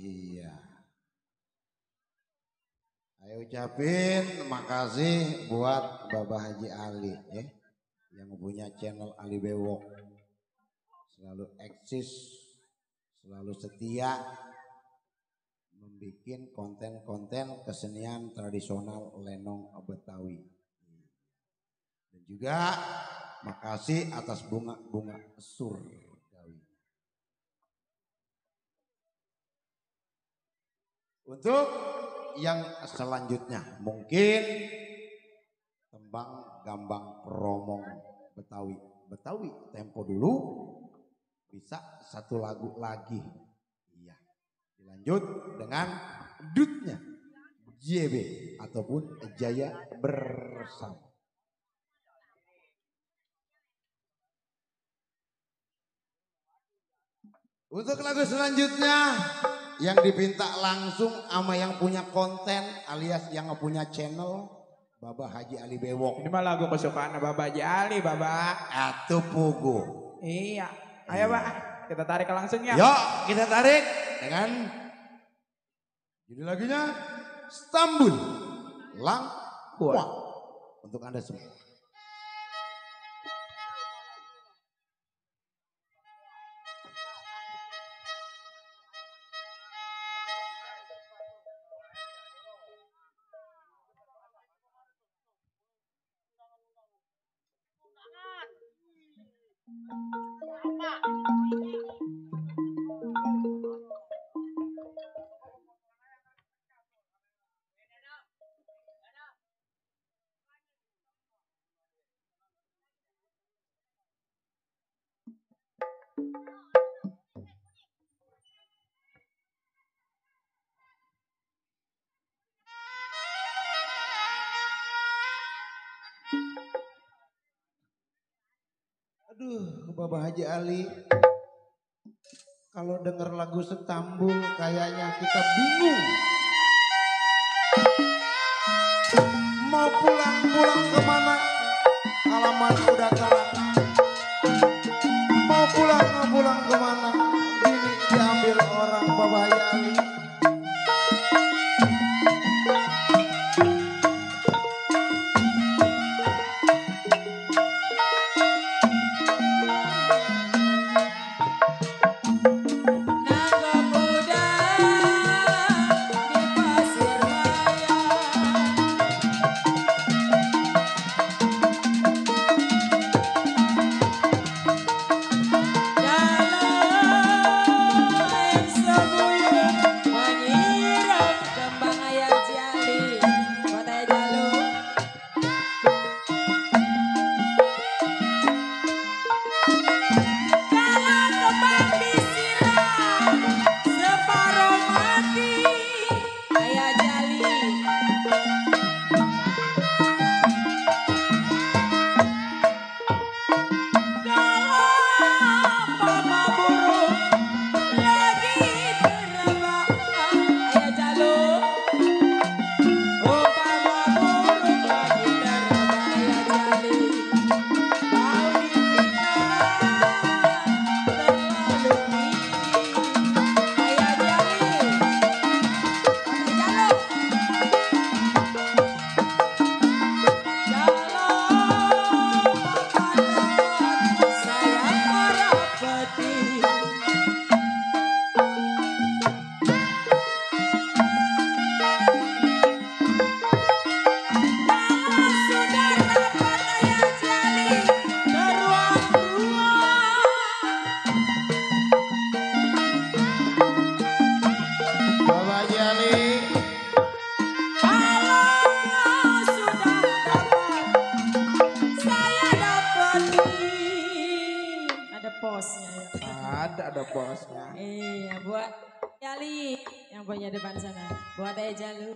Iya. Ayo ucapin makasih buat Bapak Haji Ali ya, yang punya channel Ali Bewok. Selalu eksis, selalu setia membuat konten-konten kesenian tradisional lenong Betawi. Dan juga makasih atas bunga-bunga surgawi. Untuk yang selanjutnya mungkin tembang gambang romong Betawi. Betawi tempo dulu, bisa satu lagu lagi. Iya. Dilanjut dengan dutnya JB ataupun Jaya Bersama. Untuk lagu selanjutnya yang dipinta langsung sama yang punya konten alias yang punya channel Bapak Haji Ali Bewok. Ini mah lagu kesukaan Bapak Haji Ali, Bapak. Atau Pogo. Iya. Ayo, Pak. Kita tarik langsung ya. Yuk, kita tarik dengan judul lagunya Stambul Langkuat. Untuk Anda semua. Aduh, Bapak Haji Ali, kalau dengar lagu Stambul kayaknya kita bingung. Mau pulang kemana? Alamat udah telat. Mau pulang kemana? Bini diambil orang Bapak Haji Ali. Ada bosnya. Iya, buat Jali yang punya depan sana. Buat Jalu.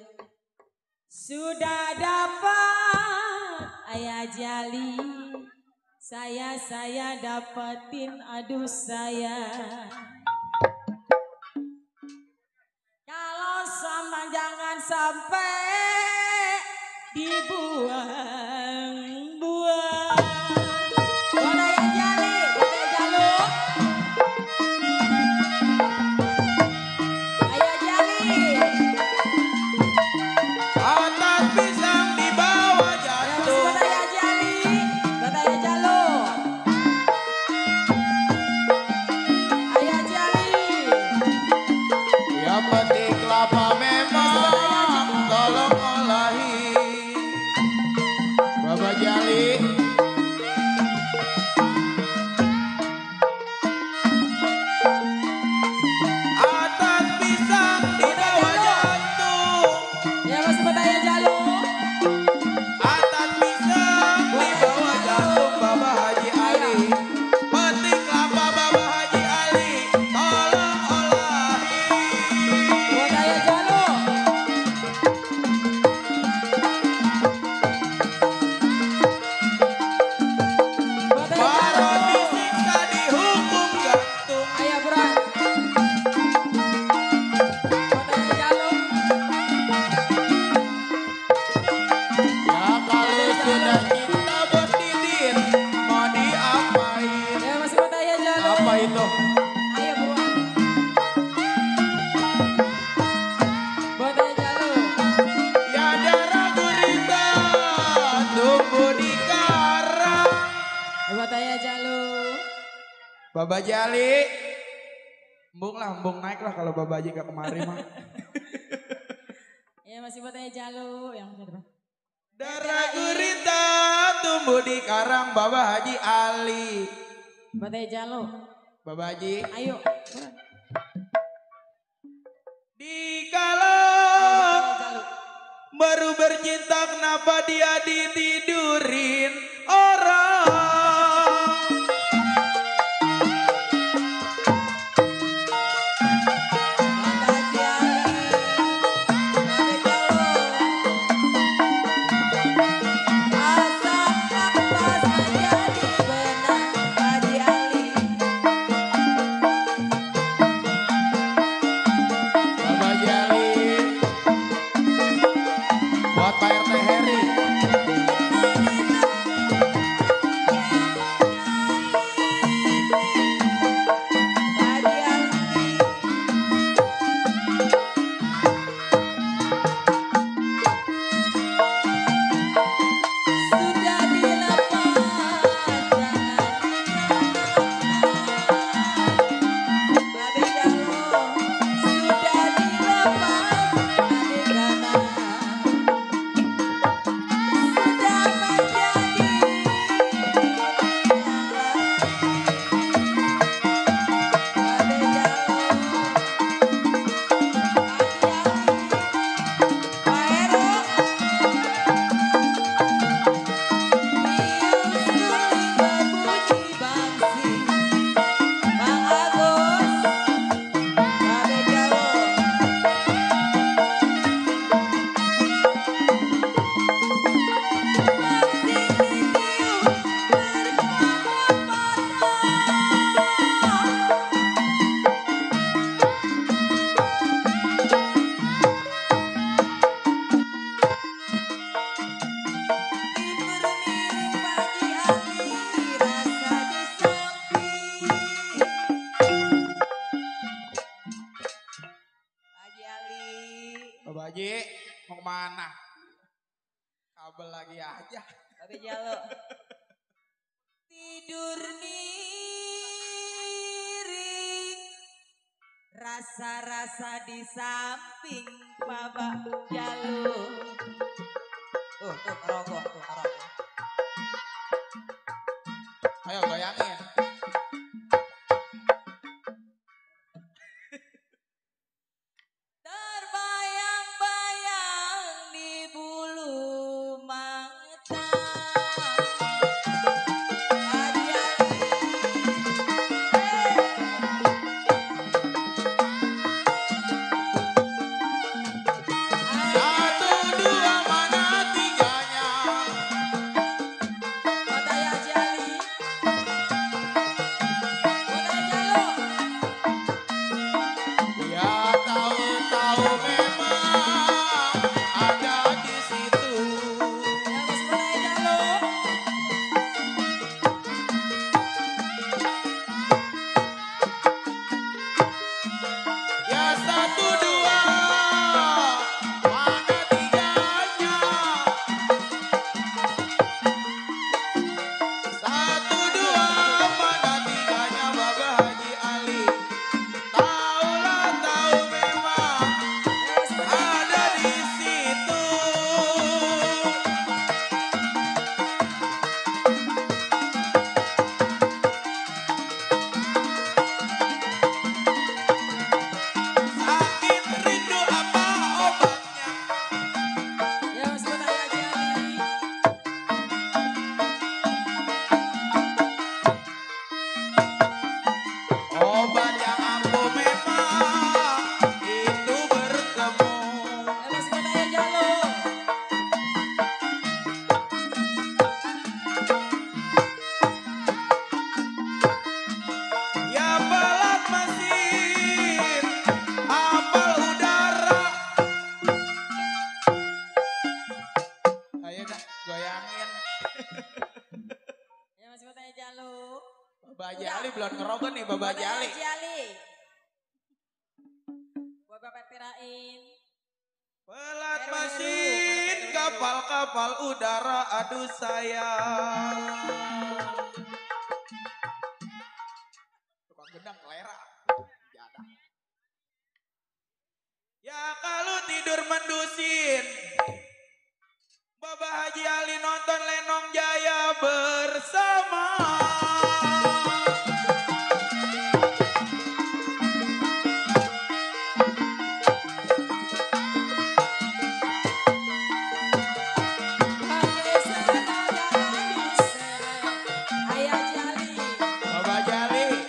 Sudah dapat Ayah Jali. Saya dapetin, aduh saya. Kalau sama jangan sampai dibuang-buang. Ayah Ayo buat. Buat Ayah Jalu. Ya darah gurita tumbuh di karang. Buat Ayah Jalu. Baba Jali. Embung naik lah kalau Baba Haji gak kemari mah. Ya masih buat Ayah Jalu. Yang masih depan. Darah gurita tumbuh di karang Baba Haji Ali. Buat Ayah Jalu. Baba Haji. Ayo. Dikala Jalu. baru bercinta kenapa dia ditidurin orang. Baba Jali. Buat Pak RT Heri. Sudah dilepas, Babe Jalo. Sudah dilepas, adik sudah menjadi Babe Jalo. Pak Heru. Berbunyi bangsi, Bang Agus, Babe Jalo. Bangsi ditiup berpatah-patah. Beriring pagi Ali, rasa di samping. Haji Ali. Baba Haji mau kemana? Kabel lagi aja. Babe Jalo. Tidur miring, rasa-rasa di samping Baba Jalo. Tuh ngerogoh. Ayo goyangin. Terbayang-bayang di bulu mata. Haji Ali. Satu dua mana tiganya. Buat Ayah Haji Ali. Haji Ali. Buat Bapak Tirain. Pelat Heru, mesin heru. kapal-kapal udara aduh sayang. Tukang gedang kelera. Jadah. Ya kalau tidur mendusin. Bapak Haji Ali nonton Lenong Jaya bersama. Pakai seragam bisa. Ayah Jali. Bapak Jali.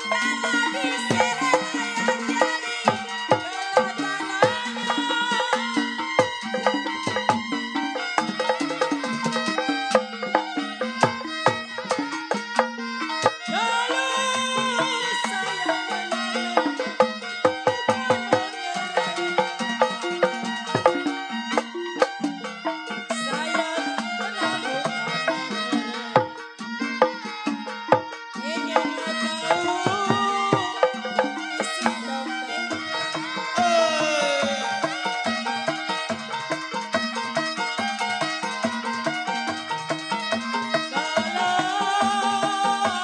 Kalau diseret Ayah Jali. Kena tanahnya. Lalu saya menoleh, bukan menyerah. Saya menoleh, ingin tahu isi dompetnya. Kalau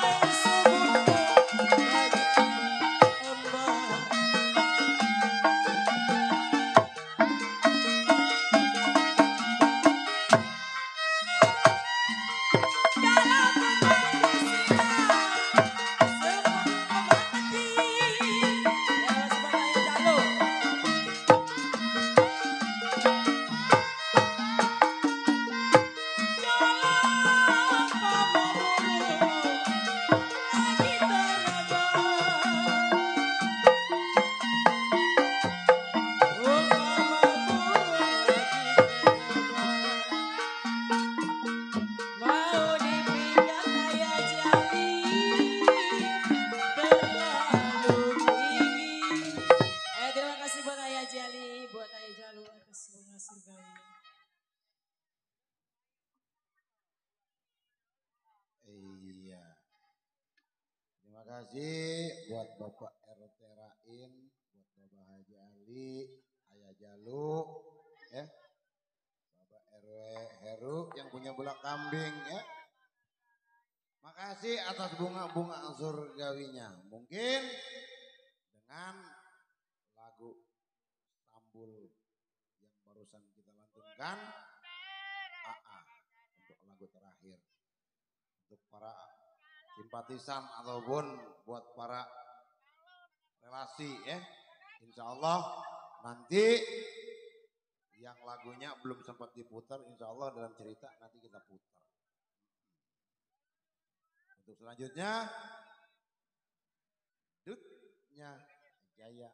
air subuhku bagi embah. Kalau ku disiram semua mati. Ya sebentar ya Jalo. Kalau kamu burung lagi terbang. Oh kamu burung lagi terbang. Mau dipijak Ayah Jali terlalu tinggi. Terima kasih buat Ayah Jali, buat Ayah Jalu atas bunga surgawi. Iya. Terima kasih buat Bapak RT Rain, buat Bapak Haji Ali, Ayah Jalu, ya. Bapak RW Heru yang punya bola kambing, ya. Makasih atas bunga-bunga surgawinya. Mungkin dengan lagu Stambul yang barusan kita lantunkan, AA untuk lagu terakhir. Untuk para simpatisan ataupun buat para relasi ya. Insya Allah nanti yang lagunya belum sempat diputar, insya Allah dalam cerita nanti kita putar. Untuk selanjutnya, Dutnya Jaya